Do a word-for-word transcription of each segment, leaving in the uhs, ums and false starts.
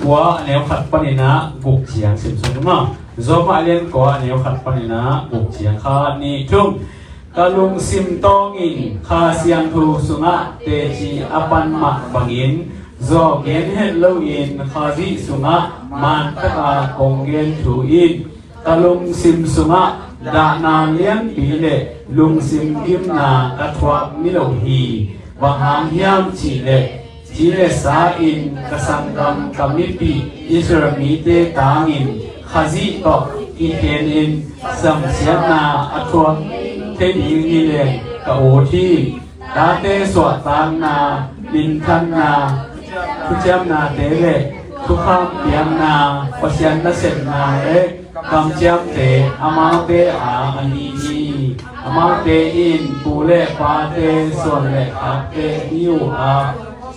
kua a neu khat panin ah guk ciang sim sung maw. Rom a lian kua a neu khat panin ah guk ciang, khat, nih, thum. Ka lungsim tawngin Kha Siangtho sungah teci a pan mah bangin, zawh gen het loin Khazih sungah man taka kong gen thu in, ka lungsim sungah dahna lianpi le lungsim gimna ka thuak ni lo hi. Bang hang hiam cih leh, ci le sa in ka sanggam ka mipih Israel mite tangin Khazih tawh kikhenin samsiatna a thuak thei ding hi leng ka ut hi. Tate suahtakna, minthanna, thuciamnate le thukham piakna, Pasian nasepna le kamciamte amaute a ahi hi. Amaute in pu le pate suan le khakte hi uh a,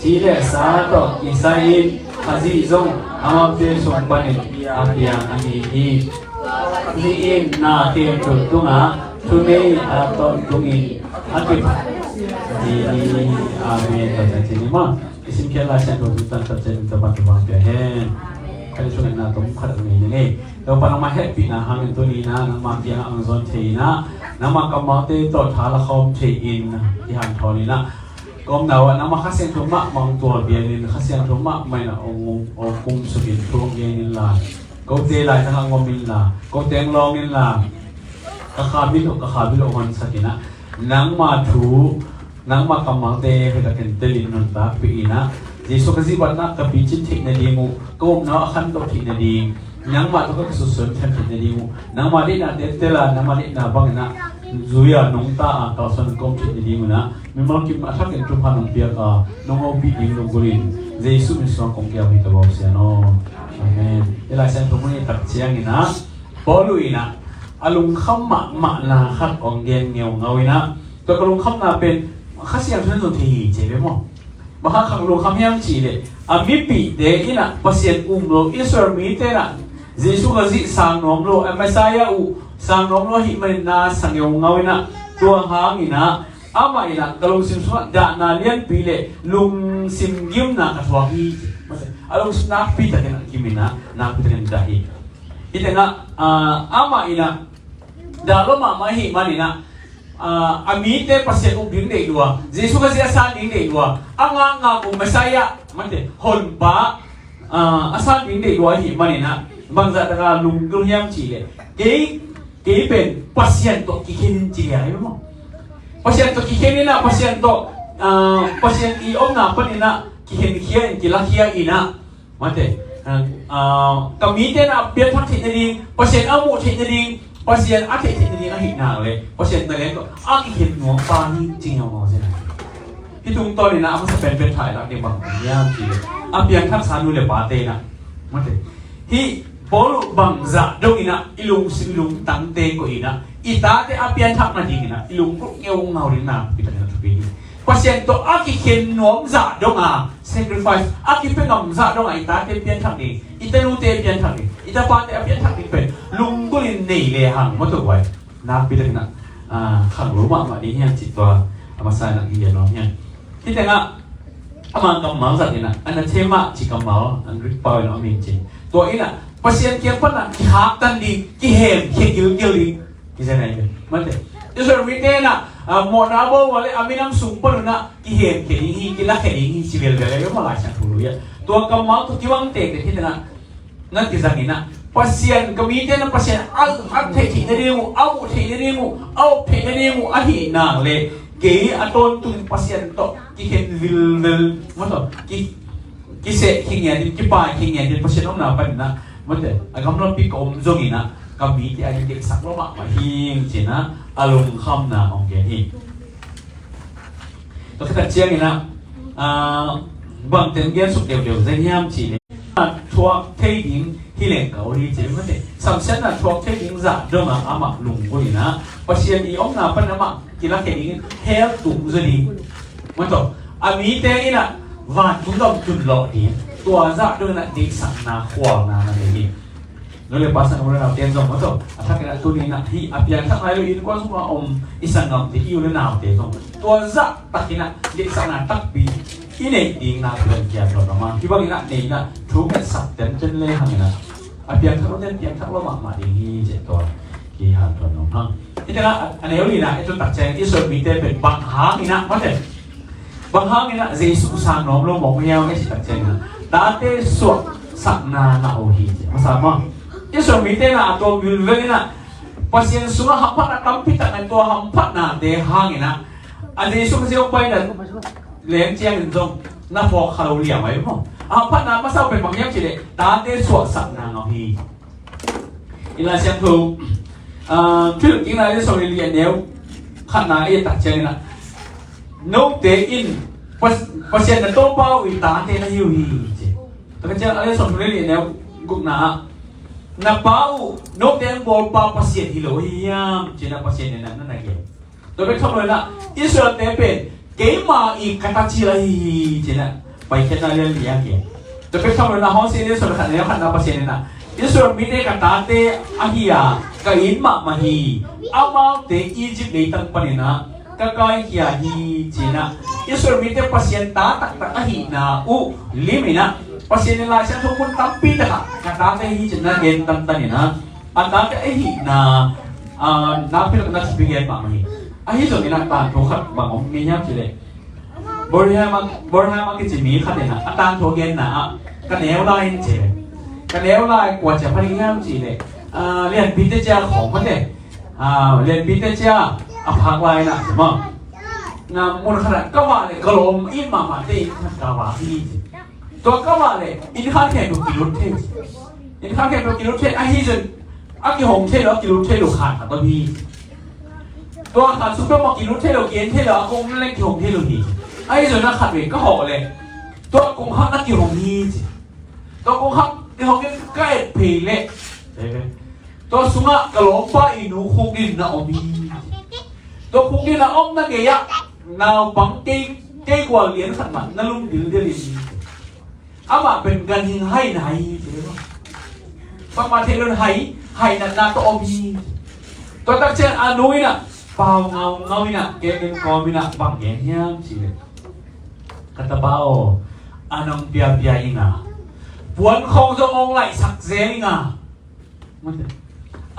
ci le sa tawh kisai-in Khazih zong amaute sung panin a piang ahi hi. Khazih in na khempeuh tungah thunei a tawntungin a kipha hi hi. Amen. Tua ciang cih ni maw. I simkhiat Lai Siangtho tungtang tak ciangin Topa'n thupha pia hen. Khat i thungetna tom khat a ngei ni ngei. Topa nangmah hehpihna hangin tuni-in ah nangmah kiangah hong zawn thei-in ah, nangmah kammalte tawh tha la khawm thei-in i hanthawn in ah, ka omna uh ah nangmah Kha Siangtho mahmah hong tualbialin, Kha Siangtho mahmah in ah hong, hong kumsukin thu hong gen inla, kote laitangah hong om inla, kote hong lawng inla, ka kha bil uh, ka kha bil uh hong honsak in ah, nangmah thu, nangmah kammalte hoih takin telin nuntakpih in ah, Jesuh Khazih batna ka picin theih nading uh, ka upna uh a khantoh theih nading, nangmah tawh ka kisusuan theih nading uh, nangmah deihnate tel a, nangmah deihna bangin ah zui a, nungta a, kalsuan ka om theih nading un ah, mimal kim a thakin thupha nong piak a, nong hopih ding lunggulhin Jesuh min suang kong kiau hi, ka bawk Sian aw. Amen. I Lai Siangtho mun i tak ciangin ah, Paul in ah a lungkham mahmahna khat hong gen ngeungau in ah, tua ka lungkhamna pen Kha Siangtho in zong thei hi ci ve maw. Bang hang khat lungkham hiam cih leh, a mipihte in ah Pasian um lo Israel mite in ah Jesuh Khazih sang nuam lo, a Messiah uh sang nuam lo ahih manin na sa ngeungau in ah, tua hangin ah amah in ah ka lungsim sungah dahna lianpi le lungsim gimna ka thuak hi. A lungsim nakpi takin a gim in ah, nakpi takin dah hi. Hih tengah, ah, amah in ah dah lo mahmah ahih manin ah, ah, a mite Pasian up ding deih lua, Jesuh Khazih a san ding deih lua, a ngakngak uh Messiah, mate, honpa, ah, a san ding deih lua ahih manin ah, bangzah taka lunggulh hiam cih leh, kei, kei pen Pasian tawh kikhen in ci liang hi maw. Pasian tawh kikhen in ah, Pasian tawh, ah, Pasian i omna panin ah kikhenkhia in, kilakhia in ah, mate, ah, ah, ka mite in ah pianthak theih nading, Pasian a muh theih nading, Pasian a theih theih nading ahih nak leh, Pasian na leng tawh a kikhen nuam pa hi ci ngeungau zen. Hih tungtawn in ah a masa penpen thei lak ding bang hiam cih leh, a pianthaksa nu le pate in ah, mate, hih Paul bangzah dongin ah i lungsim lungtangte koih in ah, i tate a pianthak nadingin ah i lunggulh ngeungau ding nakpi takin a thupi hi. Pasian tawh a kikhen nuam zah dong a, sacrifice a kipia ngam zah dong a, i tate pianthak ding, i tanute pianthak ding, i tapate a pianthak ding pen lunggulh in nei lehang, maw, tua pen nakpi takin ah, ah, khanglo mahmah ding hiam cih tua a masa in ah hi a nuam hiam. Hih tengah ama kammal zat in ah, anathema cih kammal, a Greek pau in ah om in ci. Tua in ah Pasian kiang pan ah kihaktan ding, kihemkhia gilgil ding. Hi zen ahi ve. Mate, Israel mite in ah, ah, mawhna a bawl uh leh a minam sung pan un ah kihemkhia ding hi, kilakhia ding hi ci velvel ahi ve maw, Lai Siangtho lui ah. Tua kammal tawh kibang tektek hih tengah na kizang in ah, Pasian, ka mite in ah Pasian a, a theih theih nading uh, a muh theih nading uh, a op theih nading uh ahih nak leh, kei a tawntungin Pasian tawh kikhen vilvel, maw, tawh ki, kiseh khingiat in, kipai khingiat in, Pasian omna panin ah, mate, a gamlapi ka om zongin ah, ka mite a deihsak lo mahmah hi ing ci-in ah a lungkhamna hong gen hi. Tua khit tak ciangin ah, ah, bang teng gen suk deuhdeuh zen hiam cih leh, thuak thei ding hi leng ka ut hi ci, mate. Samsiatna thuak thei ding zah dong a amah lunggulh in ah, Pasian i omna pan amah kilakhia ding, hell tung zaw ding, maw, tawh, a mite in ah vantung gam tun lawh ding, tua zah dong in ah deihsakna, khualna na nei hi. Nu le pa, sang u le naute in zong, maw, tawh, a thak in ah tuni in ah hih a pianthak nai lo innkuan sung a om i sanggamte, i u le naute zong tua zah tak in ah deihsakna takpi i neih ding na piang kiam lo mahmah. Hih bangin ah neihna thu ngetsak tenten le hangin ah a piangthak lo ten piangthak lo mahmah ding hi cih tua kihanthawn nuam hang. Hih tengah a neu lina i tun tak ciang Israel mite pen bang hangin ah mate, bang hangin ah Jesu sang nuam lo mawk hiam i cih tak ciangin ah tate suahsakna ngah uh hi ci. Masa maw, Israel mite na a tua vilvel in ah Pasian sungah hamphatna tampi tak na, tua hamphatnate hangin ah a Jesu Khazih hong paina leng ciangin zong na phawk kha lo liang mai maw. A hamphatna masa uh pen bang hiam cih leh tate suahsakna ngah uh hi. I Lai Siangtho, ah, Thuhilhkikna lian sawm le li a neu khatna i et tak ciangin ah note in Pas-, Pasian na Topa uh i tate na hi uh hi ci. Tua ka ciang a lian sawm le li a neu gukna ah na pa uh note hong bawlpa Pasian hi lo hi hiam ci-in ah Pasian in ah na na gen. Tua bek tham lo in ah Israel-te pen keima i ka ta cil ahi hi ci-in ah Paikhiatna lian li a gen. Tua bek tham lo in ah Hosea lian sawm le khatna, khatna Pasian in ah Israel mite ka tate ahi a ka it mahmah hi. Amaute Egypt leitang panin ah ka kaikhia hi ci-in ah Israel mite Pasian ta taktak ahihna uh lim in ah Pasian in Lai Siangtho mun tampi takah ka tate hi ci-in ah gen tantan in ah a tate ahihna, ah, nakpi takin na thupi gen mahmah hi. Ahi zongin ah tangthu khat bang om ngei hiam cih leh Bornholm, Bornholm a kici mi khat in ah a tangthu a genna ah ka neu lai in ci. Ka neu lai kua ci a pha ding hiam cih leh, ah, Lianpi te cia khawng mate, ah, Lianpi te cia a phak lai in ah ci maw, na mun khat ah ka vak leh ka lawm it mahmah te inn khat ka vak hi ci. Tua ka vak leh inn khat khempeuh kilut thei ci. Inn khat khempeuh kilut thei ahi zong a kihong thei lo, a kilut thei lo khat khat om hi. Tua khat sung peuhmah kilut thei lo, ki-en thei lo, a kong leng kihong thei lo hi. Ahi zong a khat vei ka hawh leh tua kong khat na kihong hi ci. Tua kong khat kihong in ka et phei leh tua sungah ka lawmpa i nu khukdin na om hi. Tua khukdin a omna gei-ah naupang kei, kei gual lian khat mah na lum dildil in amah pen ganhing hai na hai hi ci. Bangmah theih lo in hai, hai natna tawh om hi. Tua tak ciang a nu in ah pau ngaungau in ah, kei ken kawm in ah bang gen hiam cih leh, ka tapa aw, an hong piapia ing a, puan khawng zong hong laihsak zel ing a,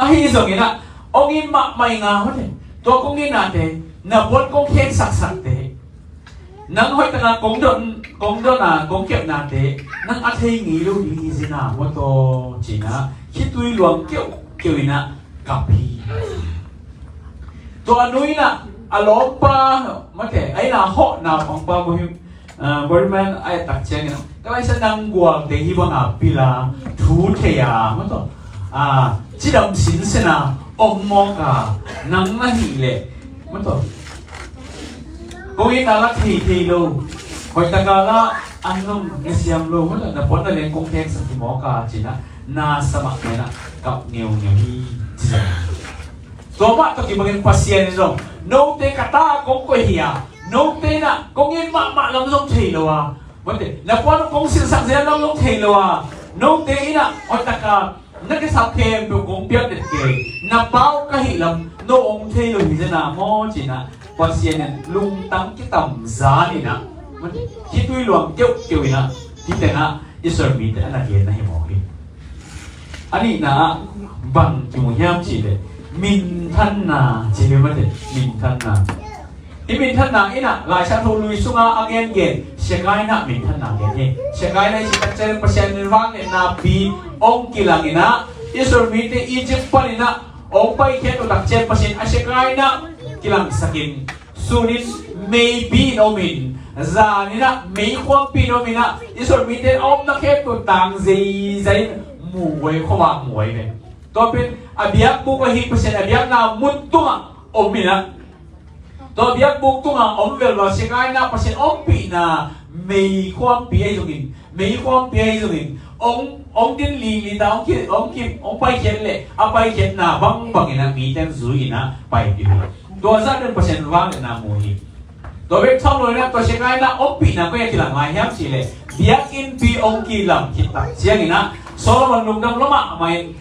ahi zongin ah hong it mahmah ing a, tua kong itnate, na puan kong kheksaksakte, nang hoih taka kong don, kong don a kong kepnate nang a thei ngei lo ding hi zen a, maw taw, ci-in ah khitui luang keuhkeuh in ah kap hi. Tua nu in ah a lawmpa, mate, a inn a hawh naupangpa, Bornholm, ah, Bornholm a et tak ciangin ah, ka laisa nang gualte hih banga pil a, thu thei a, maw taw, ah, cidam sinsen a om mawk a, nang na hih leh, maw taw, kong itna la thei thei lo, hoih taka la an zong na siam lo, maw taw, na puan na leng kong kheksak hi mawk a, ci-in ah na sa mahmah in ah kap ngeungeu hi ci. Tua mah tawh kibangin Pasian in zong note ka ta kong koih hi a, note in ah kong it mahmah lam zong thei lo a, mate, na puan kong silsak zel lam zong thei lo a, note in ah hoih taka na kisap khempeuh kong piak den kei, na pa uh ka hih lam no hong thei lo hi zen a maw, ci-in ah Pasian in lungtang kitam zan in ah, mate, khitui luang keuhkeuh in ah hih tengah Israel mite a na genna hi mawk hi. A nihna ah bang kimu hiam cih leh minthanna ci hi, mate, minthanna. Hih minthanna in ah Lai Siangtho Lui sunga a gengen Shekinah minthanna gen hi. Shekinah i cih tak ciang Pasian in vangliatna pi hong kilang in ah Israel mite Egypt panin ah hong paikhiat uh tak ciang Pasian a Shekinah kilangsak in, sun in meipi in om in, zan in ah meikhuampi in om in ah, Israel mite a omna khempeuh tang zeizai in muhhuai, khuavak muhhuai ve. Tua pen a biakbuk ahi, Pasian a biakna mun tungah om in ah, tua biakbuk tungah om velval Shekinah, Pasian ompihna meikhuampi ahi zongin, meikhuampi ahi zongin hong, hong din lili ta, hong ki, hong ki, hong paikhiat leh a paikhiatna bangbang in ah mite zui in ah paipih hi. Tua zah pen Pasian vangliatna mu hi. Tua bek tham lo in ah tua Shekinah ompihna koi ah kilang lai hiam cih leh biakinnpi hong kilam khit tak ciangin ah Solomon lungdam lua mahmah in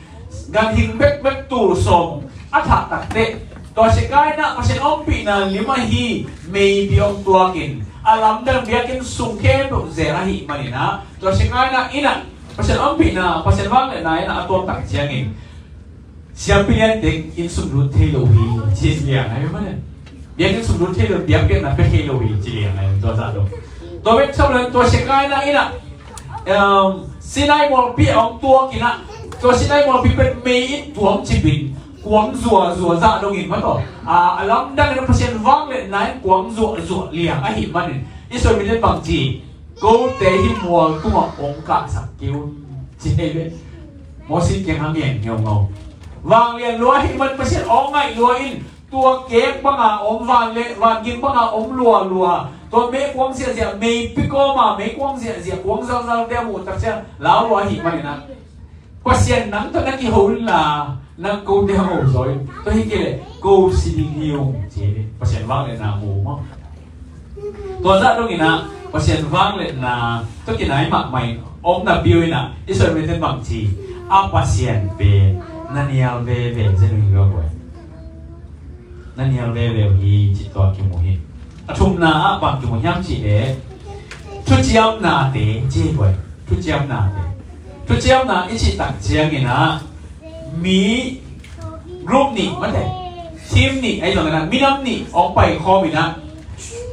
ganhing bekbek tul sawm a thah takteh tua Shekinah, Pasian ompihna lim ahi meipi hong tuak in, A lamdang biakinn sung khempeuh zel ahih manin ah, tua Shekinah inn ah Pasian ompihna, Pasian vangliatna inn ah a tuamtak ciangin siampi liante inn sung lut thei lo hi, ci liang ahi manin. Biakinn sung lut thei lo, biakpiakna pia thei lo hi, ci liang ahi, tua zah dong. Tua bek tham lo in tua Shekinah inn ah, um, Sinai mualpi a hong tuak in ah, tua Sinai mualpi pen mei in tuam cip in, kuang zuahzuah zah dongin mah tawh, a, a lamdang in a Pasian vangliatna in kuang zuahzuah liang ahih manin Israel mite bangci, kote hih mual tungah hong kahsak kei un, ci hi ve. Moses kiang hang ngen ngeungau. Vanglian lua ahih man Pasian hong ngaih lua in, tua kek banga om van le, van ging banga om lualua, tua mei kuang ziahziah, meipi kawma mei kuang ziahziah, kuang zalzalte a muh tak ciang lau lua ahih manin ah, Pasian nang tawh na kiho inla, nang kote hong ho zaw in. Tua hi kei leh ko si ding hi ung, ci hi. Pasian vangliatna mu maw. Tua zah dongin ah Pasian vangliatna tua kinai mahmah in om napi uh in ah Israel mite bangci, a Pasian pen na nial veve zen uh hi lo buai. Na nial veve uh hi, cih tua kimu hi. A thumna ah bang kimu hiam cih leh thuciamnate, ci hi buai. Thuciamnate. Thuciamna i cih tak ciangin ah mi group nih, mate, team nih, ahi zongin ah minam nih hong pai khawm in ah,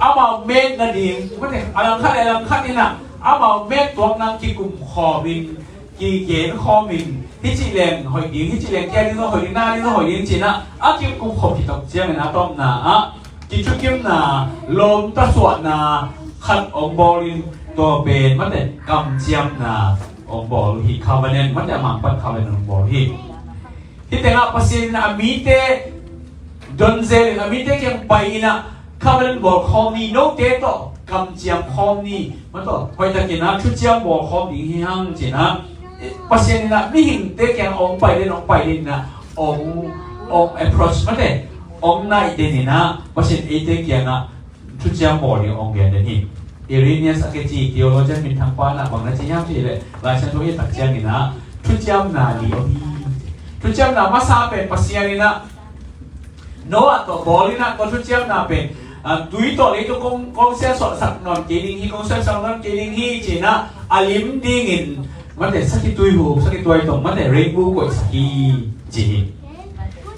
amau mek nading, mate, a langkhat le a langkhat in ah amau mek tuak nang kikum khawm in, kigen khawm in, hih ci leng hoih ding, hih ci leng kia ding zong hoih ding, na ding zong hoih ding ci in ah, a kikum khawm khit tak ciangin a tawpna ah kithukimna, lawmta suahna khat hong bawl in, tua pen mate kamciamna hong bawl uh hi. Covenant, mate, a mangpan covenant hong bawl uh hi. Hih tengah Pasian in a mite don zel in a mite kiang pai in ah covenant bawl khawm ni, note tawh kamciam khawm ni, mate, hoihtakin ah thuciam bawl khawm ding hi hang ci in ah, Pasian in ah mihingte kiang hong pai den, hong pai den in ah hong, hong approach, mate, hong naih den in ah Pasian eite kiangah thuciam bawl ding hong gen den hi. Irenaeus a kici theologian minthang pa in ah bang na ci hiam cih leh, Lai Siangtho i et tak ciangin ah thuciamna li om hi. Thuciamna masa pen Pasian in ah Noah tawh bawl in ah, tua thuciamna pen, ah, tui tawh leitung kong, kong siasuahsak nawn kei ding hi, kong siasuahsak nawn kei ding hi ci in ah a lim dingin, mate, sakhi tuihup, sakhi tuaitong, mate, rainbow koihsak hi, ci hi.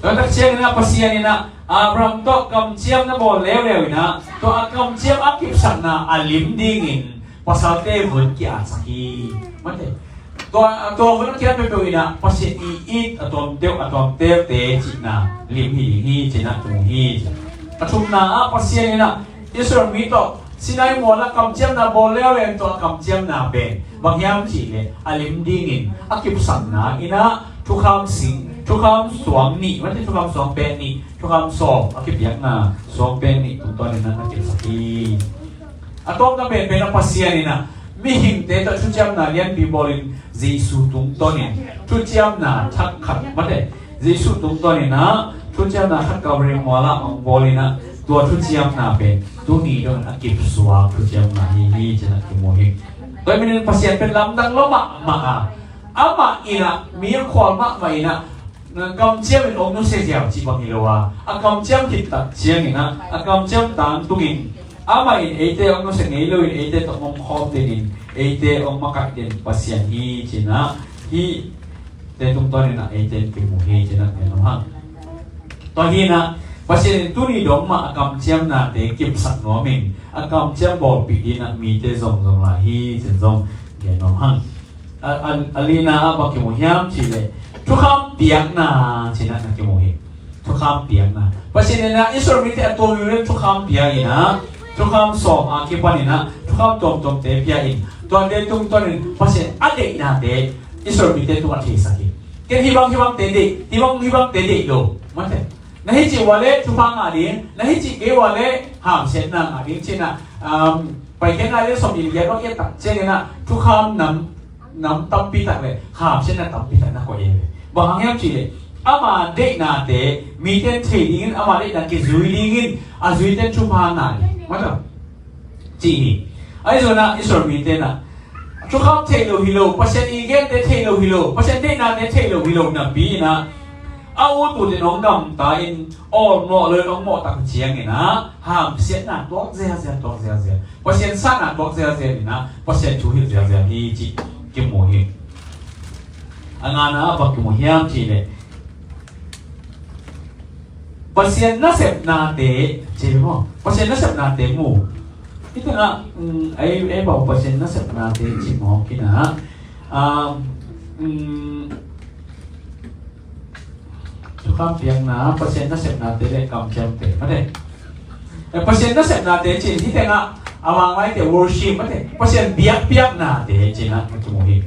Tua tak ciangin ah Pasian in ah Abraham tawh kamciam na bawl leuleu in ah, tua a kamciam a kipsakna a lim dingin pasalte vun ki-atsak hi. Mate, tua, tua vun a ki-at peuhpeuh in ah Pasian i it a tuamteu, a tuamteute cihna lim hi ding hi, ci in ah tung hi. A thumna ah Pasian in ah Israel mi tawh Sinai mual ah kamciamna bawl leuleu in, tua kamciamna pen bang hiam cih leh a lim dingin a kipsakna in ah thukham sing, thukham suang nih, mate, thukham suang pek nih, thukham sawm a kipiakna suang pek nih tungtawn in ah na kipsak hi. A tawpna penpen ah Pasian in ah mihingte tawh thuciamna lianpi bawl in, Jesu tungtawn in thuciamna thak khat, mate, Jesu tungtawn in ah thuciamna thak Kalvari mual ah hong bawl in ah, tua thuciamna pen tuni dong in a kipsuak thuciamna hi hi ci in ah kimu hi. Tua ahih manin Pasian pen lamdang lua mahmah a, amah in ah mi a khual mahmah in ah kamciam in hong nusia ziau cih bang hi lo a, a kamciam khit tak ciangin ah a kamciam tangtungin amah in eite hong nusia ngei lo in eite tawh hong omkhawm den in eite hong makaih den Pasian hi ci in ah, hihte tungtawn in ah eite in kimu hi ci in ah gen nuam hang. Tua hi in ah Pasian in tuni dong mah a kamciamnate kipsak nuam in, a kamciam bawlpih ding in ah mite zongzong lai hi ci in zong gen nuam hang. A, a, a lina ah bang kimu hiam cih leh thukham piakna ci in ah na kimu hi. Thukham piakna. Pasian in ah Israel mite a tuam uh in thukham pia in ah, thukham sawm a kipan in ah thukham tuamtuamte pia in, tuate tungtawn in Pasian a deihnate Israel mite tungah theisak hi. Ken hih bang hih bangte deih, hih bang hih bangte deih lo, mate. Na hih cih uh leh thupha ngah ding, na hih cih kei uh leh hamsiatna ngah ding ci in ah, um, Paikhiatna lian sawmnih le giat bang i et tak ciangin ah thukham nam, nam tampi tak le hamsiatna tampi tak na koih hi. Bang hang hiam cih leh ama deihnate mite in thei dingin, ama deihna kizui dingin a zuite in thupha ngah ding, mate, ci hi. Ahi zongin ah Israel mite in ah thukham theih loh hi lo, Pasian i gente theih loh hi lo, Pasian deihnate theih loh hi lo napi in ah a ut utin hong gamta in awlmawh lo in hong mawh tak ciangin ah hamsiatna tuak ziazia, tuak ziazia, Pasian sahna tuak ziazia in ah Pasian thu hilh ziazia hi cih kimu hi. A ngana ah bang kimu hiam cih leh Pasian nasepnate ci maw? Pasian nasepnate mu. Hih tengah, um, ei, ei bang Pasian nasepnate ci maw? Kina, um, um, thukham piakna, Pasian nasepnate le kamciamte mate. Eh, Pasian nasepnate cin hih tengah a mangmaite worship mate. Pasian biakpiaknate cin ah kimu hi.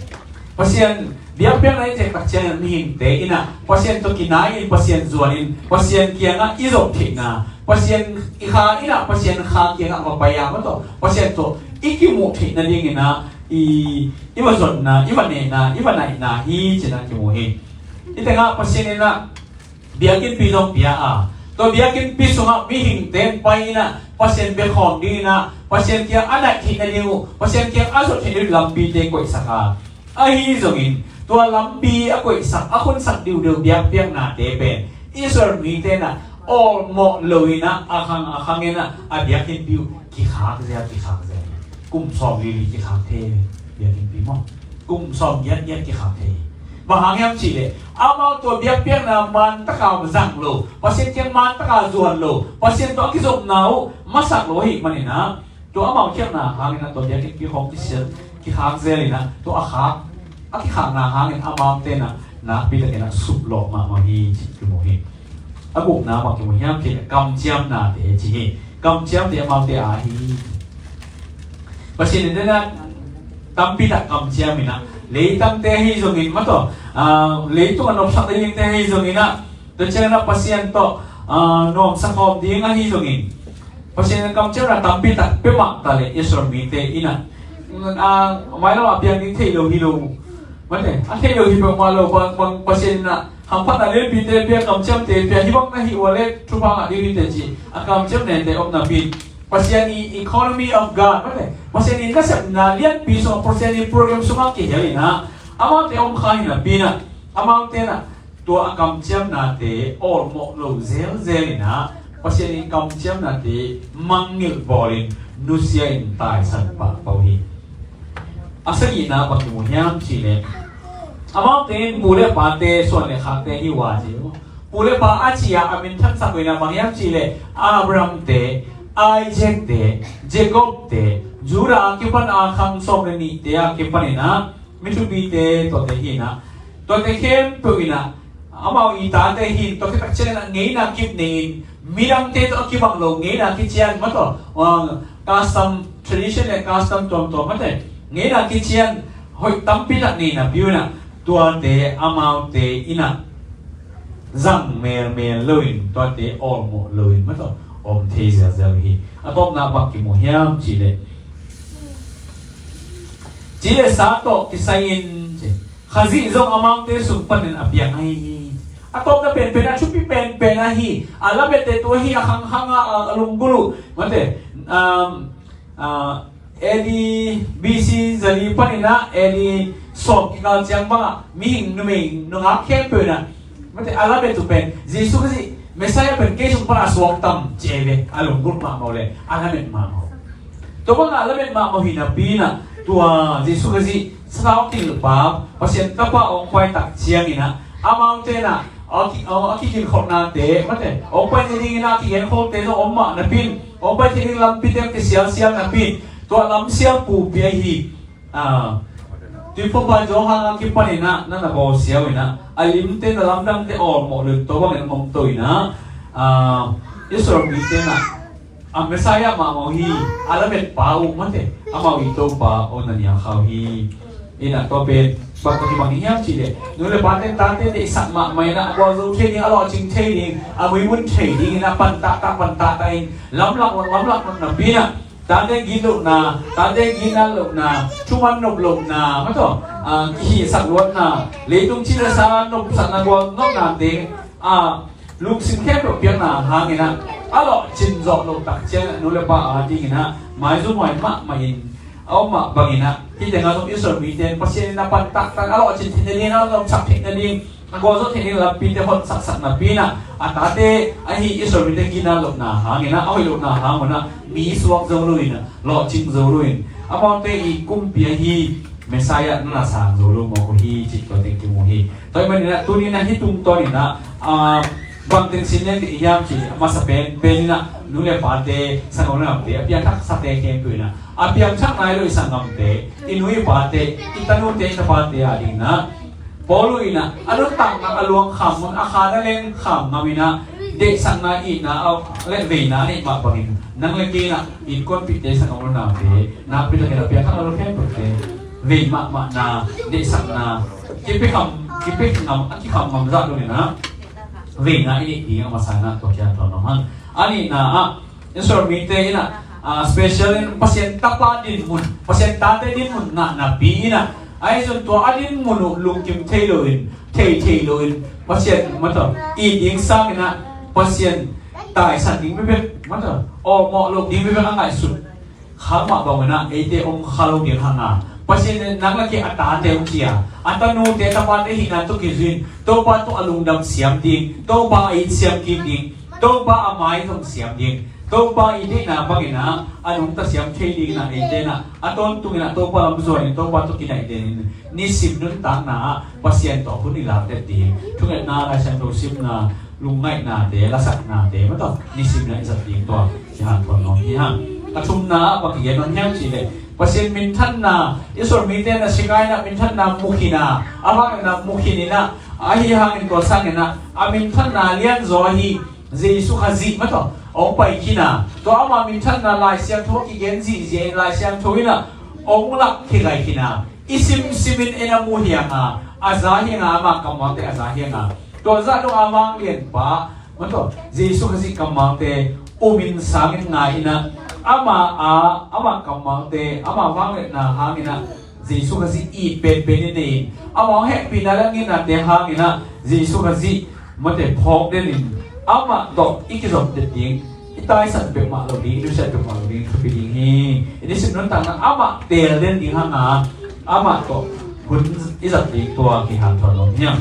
Pasian biakpiakna i cek tak ciangin mihingte in ah Pasian tawh kinai in, Pasian zuan in, Pasian kiangah i zop theihna, Pasian i kha in ah Pasian kha kiangah va pai a maw tawh Pasian tawh i kimuh theihna dingin ah i, i va zonna, i va nehna, i va naihna hi cin ah kimu hi. Hih tengah Pasian in ah biakinnpi zong pia a, tua biakinnpi sungah mihingte pai in ah Pasian biakhawm dingin ah Pasian kiang a naih theihna ding uh, Pasian kiang a zot theihna ding uh lampite koihsak a, ahi zongin tua lampi a koihsak, a khunsak diudeu biakpiaknate pen Israel mite in ah awlmawh lo in ah a khang a khang in ah a biakinnpi uh kikhak zia, kikhak zia. Kum sawm lili kikhak thei biakinnpi maw? Kum sawm giat giat kikhak thei. Bang hang hiam cih leh amau tua biakpiakna man taka zang lo, Pasian kiang man taka zuan lo, Pasian tawh a kizopna uh masak lo ahih manin ah tua amau khialhna hangin ah tua biakinnpi khawng kisial, kikhak zel in ah tua a khak, a kikhakna hangin amaute in ah nakpi takin ah suplawh mahmah hi cih kimu hi. A gukna bang kimu hiam cih leh kamciamnate ci hi. Kamciamte amaute a hi. Pasian in ah tampi tak kamciam in ah, leitangte ahi zongin maw tawh, ah, leitung a nopsak dingte ahi zongin ah, tua ciangin ah Pasian tawh, ah, nuamsa khawm ding ahi zongin Pasian in kamciamna tampi tak pia mah ta leh Israel mite in ah, ah, mailam ah piang ding thei lo hi lo. Mate, a thei lo hi peuhmah lo, bang, bang Pasian in ah hamphatna lianpite pia, kamciamte pia, hih bang na hih uh leh thupha ngah ding hi teh ci a kamciam nete om napi in Pasian i economy of God, mate, Pasian i nasepna lianpi sungah, Pasian i program sungah kihel in ah amaute om kha hi napi in ah, amaute in ah tua a kamciamnate awlmawh lo zelzel in ah Pasian i kamciamnate mangngilh bawlin nusia in taisan pahpah uh hi. A sagihna bang kimu hiam cih leh amaute in pu le pate suan le khakte hi uh a ci uh. Pu le pa a ci-a a minthansak uh in ah bang hiam cih leh Abrahamte, Isaakte, Jacobte, Judah a kipan a khang sawm le nihte a kipan in ah mi thupite tuate hi in ah, tuate khempeuh in ah amau i tate hi in, tua khit tak ciangin ah ngeina kip nei in, midangte tawh a kibang lo ngeina kician maw tawh, ah, custom, tradition le custom tuamtuam mate, ngeina kician hoih tampi tak nei napi un ah tuate amaute in ah zang melmel lo in, tuate awlmawh lo in maw tawh om thei zelzel hi. A tawpna bang kimu hiam cih leh, ci le sa tawh kisai in ci, Khazih zong amaute sung panin a piang ahi hi. A tawpna penpen, a thupi penpen ahi, a lamette tua hi a khangkhang a, a lunggulh uh mate, um, uh, A D B C zali panin ah A D sawm kikal ciang bangah mihing numei nungak khempeuh in ah mate, a lamet uh pen Jesu Khazih Messiah pen kei sung pan a suak tam ci ei ve, a lunggulh mahmah uh le a lamet mahmah uh. Tua bangah a lamet mahmah uh hi napi in ah tua Jesu Khazih sathau a kilpa Pasian Tapa hong pai tak ciangin ah amaute in ah a ki, a kikilkholhnate mate, hong pai thei dingin ah a kigenkholte zong om mah napi in, hong pai thei ding lampite hong kisialsial napi in, tua lamsial pupi ahi, ah, Tuiphumpa Johan a kipanin ah na na bawlsiau in ah a limte na lamdangte awlmawh lo in tua bangin a mongto in ah, ah, Israel mite in ah a Messiah mahmah uh hi, a lametpa uh mate, amau i Topa uh na nial kha uh hi. In ah tua pen bang tawh kibang hiam cih leh nu le pate in tate deihsak mahmah in ah a gualzo thei ding, a lawhcing thei ding, a muimun thei dingin ah pan tahtah, pan tahtah in lamlak, lamlak napi in ah tate gitlohna, tate gitnat lohna, thuman nop lohna maw tawh, ah, kihihsak luatna, leitung ci le sa nopsakna gual nopnate, ah, lungsim khempeuh piakna hangin ah a lawhcin zawh loh tak ciangin ah nu le pa a dingin ah maizumhuai mahmah in a om mah bangin ah Hih tengah zong Israel mite in Pasian in a pan taktak a lawhcin theih nading, a lawhcin theih nading, a gualzo theih nading lampite hon saksak napi in ah, a tate ahi Israel mite gina lohna hangin ah, a hoih lohna hang un ah, mi suak zo lo in ah, lawhcing zo lo in, amaute i kumpi ahi Messiah na na sang zo lo mawk uh hi, cih tua teng kimu hi. Tua ahih manin ah tuni in ah hih tungtawn in ah, ah, bang teng sin leng ding hiam cih leh, a masa pen pen in ah nu le pate, sanggam le namte, a piangthaksate khempeuh in ah, a piangthak nai lo i sanggamte, i nu i pate, i tanute, i tapate a ding in ah, Paul in ah a nuntakna a luang kham ngam, a khan a leng kham ngam in ah, deihsakna, itna a le veina a neih mah bangin, nang le kei in ah innkuanpihte, sanggam le namte, nakpi takin a piangthak nai lo khempeuhte vei mahmahna, deihsakna, kipia kham, kipia ngam, a kikham ngam zah dong in ah veina i neih ding a masa in ah tua kihanthawn nuam hang. A nihna ah, Israel mite in ah, ah, special in Pasian tapa dinmun, Pasian tate dinmun ngah napi in ah, ahi zong tua a dinmun uh lungkim thei lo in, thei thei lo in, Pasian, mataw, it ding sang in ah, Pasian taisan ding bekbek, mataw, awlmawh loh ding bekbek a ngaihsut khak mah bang un ah, eite om kha lo ding hang a, Pasian in nang le kei a tate hong ci a, a tanute, tapate hihna tawh kizui in, Topa tawh a lungdam siam ding, Topa a it siam kik ding, Topa a mai zong siam ding, Topa i deihna bangin ah a nungta siam thei dingin ah, eite in ah a tawntung in ah Topa lam zuan in, Topa tawh kinaih den in, nisim nuntakna ah Pasian tawh hun i lak den ding, thungetna, Lai Siangtho simna, lungngaihna te, lasakna te, mataw, nisim in ah i zat ding tua kihanthawn nuam hi hang. A thumna ah bang kigen nuam hiam cih leh, Pasian minthanna, Israel mite in ah Shekinah minthanna mu khin a, a vangliatna mu khin in ah, ahi hangin tua sang in ah a minthanna lianzaw ahi Jesu Khazih, mataw, hong pai khin a, tua ama minthanna Lai Siangtho a kigen zihziah in, Lai Siangtho in ah hong lak khigai khin a, i simsim in en a mu hi hang a, a za hi hang a, ama kammalte a za hi hang a, tua zah dong a vanglianpa, mataw, Jesu Khazih kammalte um in, sang in, ngai in ah, ama a, ama kammalte, ama vangliatna hangin ah Jesu Khazih it penpen in nei in, ama hong hehpihna le a ngitnate hangin ah Jesu Khazih, mate, phawk den in, amah tawh i kizom den ding, i taisan peuhmah lo ding, i nusiat peuhmah lo ding thupi ding hi. I nisim nuntakna amah teel den ding hang a, amah tawh hun i zat ding tua kihanthawn nuam hiam?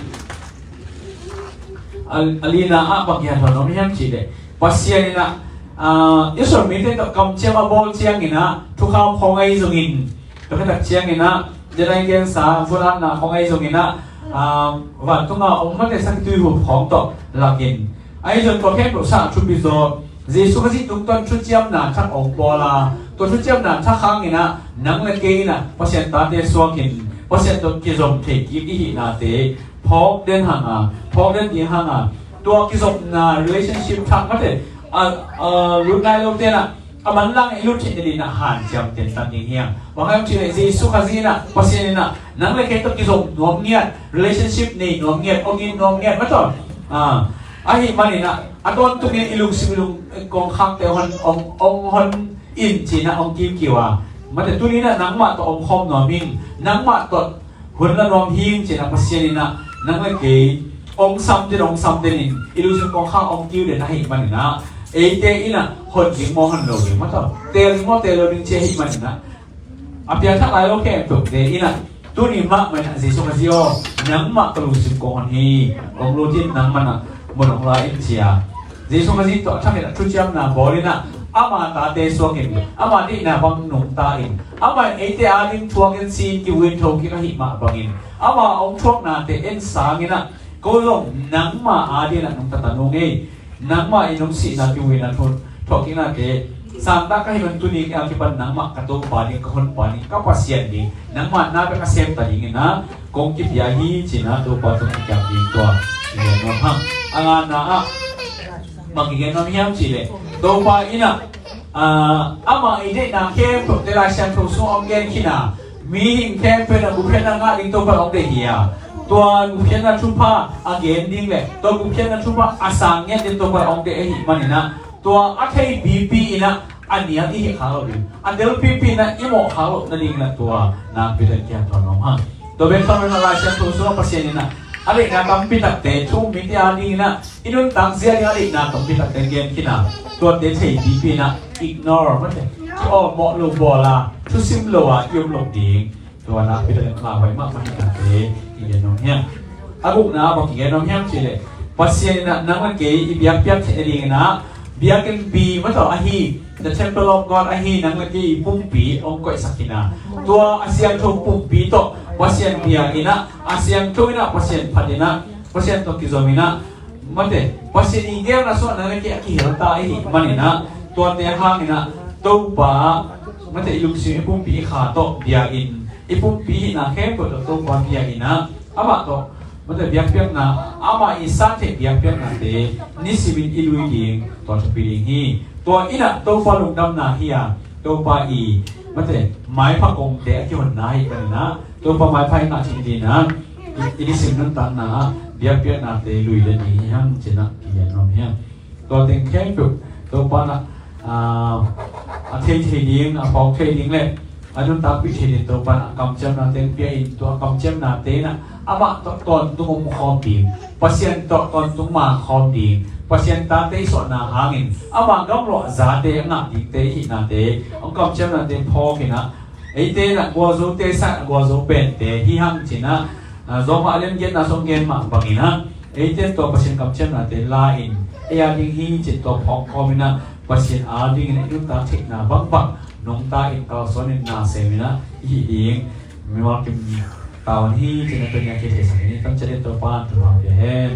A, a lina ah bang kihanthawn nuam hiam cih leh, Pasian in ah, ah, Israel mite tawh kamciam a bawl ciangin ah thukham khawng ahi zongin, tua khit tak ciangin ah, denai gensa, vulatna khawng ahi zongin ah, ah, vantung a om, mate, sakitui hup khawng tawh lakin, ahi zong tua khempeuh sang a thupi zaw, Jesu Khazih tungtawn thuciamna thak hong bawl a, tua thuciamna thak hangin ah nang le kei in ah Pasian tate suak in, Pasian tawh kizom thei kik i hihnate phawk den hang a, phawk den ding hang a, tua kizopna relationship thak, mate, a, a, lut nai lote in ah a manlang i lut theih nading in ah hanciam tentan ding hi hang. Bang hang hiam cih leh Jesu Khazih in ah, Pasian in ah nang le kei tawh kizom nuam ngiat, relationship nei nuam ngiat, hong it nuam ngiat, mataw. Ah, ahih manin ah a tawntung in i lungsim, i lung, i kongkhakte hong, hong, hong hon in ci in ah hong kimkiu a, mate, tuni in ah nangmah tawh omkhawm nuam ing, nangmah tawh hun la nuam hi ing ci in ah Pasian in ah nang le kei hong sam den, hong sam den in, i lungsim kongkhak hong kiu den ahih manin ah, eite in ah hon ding maw, hon lo ding, mataw, teel ding maw, teel lo ding ci ahih manin ah, a piangthak lai lo khempeuhte in ah tuni mahmah in ah, Jesu Khazih aw, nangmah ka lungsim kong hon hi, kong lut in, nangmah in ah mun hong la in ci a, Jesu Khazih tawh a thak in ah thuciamna bawl in ah, ama tate suak in, ama deihna bang nungta in, amah in eite ading thuak in, si in, kivui in, thokik ahih mah bangin, ama hong thuaknate en sang in ah, ko zong nangma ading in ah nungta ta nung ei, nangmah in hong sihna, kivuina, thu, thawhkiknate sangtak ka hih man, tuni a kipan nangmah ka Topa ding, ka honpa ding, ka Pasian ding, nangmah na bek a sem ta dingin ah kong kipia hi ci in ah Topa tawh kikiam ding tua kigen nuam hang. A ngana ah bang kigen nuam hiam cih leh, Topa in ah, ah, amah i deihna khempeuhte Lai Siangtho sung hong gen khin a, mihing khempeuh in ah gupkhiatna ngah ding Topa hong deih hi a, tua gupkhiatna thupha a gen ding le tua gupkhiatna thupha a sang ngiat ding Topa hong deih ahih manin ah, tua a thei pipi in ah a nial i hih khak loh ding, a tel pipi in ah i mawh khak loh nading in ah tua nakpi takin kihanthawn nuam hang. Tua bek tham lo in ah Lai Siangtho sungah Pasian in ah a deihna tampi takte, thu um mite ading in ah i nuntak zia ding a deihna tampi takte gen khin a, tuate thei pipi in ah ignore, mate, ki-awlmawh lo bawl a, thusim lo a i om loh ding. Tua nakpi takin lauhuai mahmah hi nate i gen nuam hi hang. A gukna bang i gen nuam hiam cih leh, Pasian in ah nang le kei i biakpiak theih nadingin ah biakinnpi mah tawh ahi, the temple of God ahi nang le kei i pumpi hong koihsak hi na. Tua a siangtho pumpi tawh Pasian bia in ah, a siangtho in ah Pasian phat in ah, Pasian tawh kizom in ah, mate, Pasian i geelna sungah nang le kei a kihel ta i hih manin ah, tuate hangin ah Topa, mate, i lungsim, i pumpi, i kha tawh bia in, i pumpi hihna khempeuh tawh Topa bia in ah, amah tawh, mate, biakpiakna, amah i san theih biakpiaknate nisimin i lui ding, tua thupi ding hi. Tua in ah Topa lungdamna hi a, Topa i, mate, maipha kongte a kihonna hi manin ah, Topa maipha i ngah theih dingin ah, i, i nisim nuntakna ah biakpiaknate lui den ding hi hang ci-in ah i gen nuam hi hang. Tua teng khempeuh Topa in ah, ah, a thei thei ding, a phawk thei ding le a nuntakpih thei ding Topa in ah kamciamnate hong pia in, tua kamciamnate in ah amah tawh tawntung om khawm ding, Pasian tawh tawntung mang khawm ding, Pasian tate i suahna hangin ama gamlawh zate a ngah dingte i hihnate, hong kamciamnate phawk in ah, eite in ah gualzote sang ah gualzo pente hi hang ci-in ah, ah, Rom a lian giatna sung gen mah bangin ah, eite in tua Pasian kamciamnate la in, ei a ding hi ci-in tua phawk khawm in ah, Pasian a dingin i nuntak theihna bangbang nungta in, kalsuan in, na sem in ah i hih ding mimal kim tavuan hi ci-in ah tuni-a kitheisak in, i tamciat in Topa in thupha pia hen.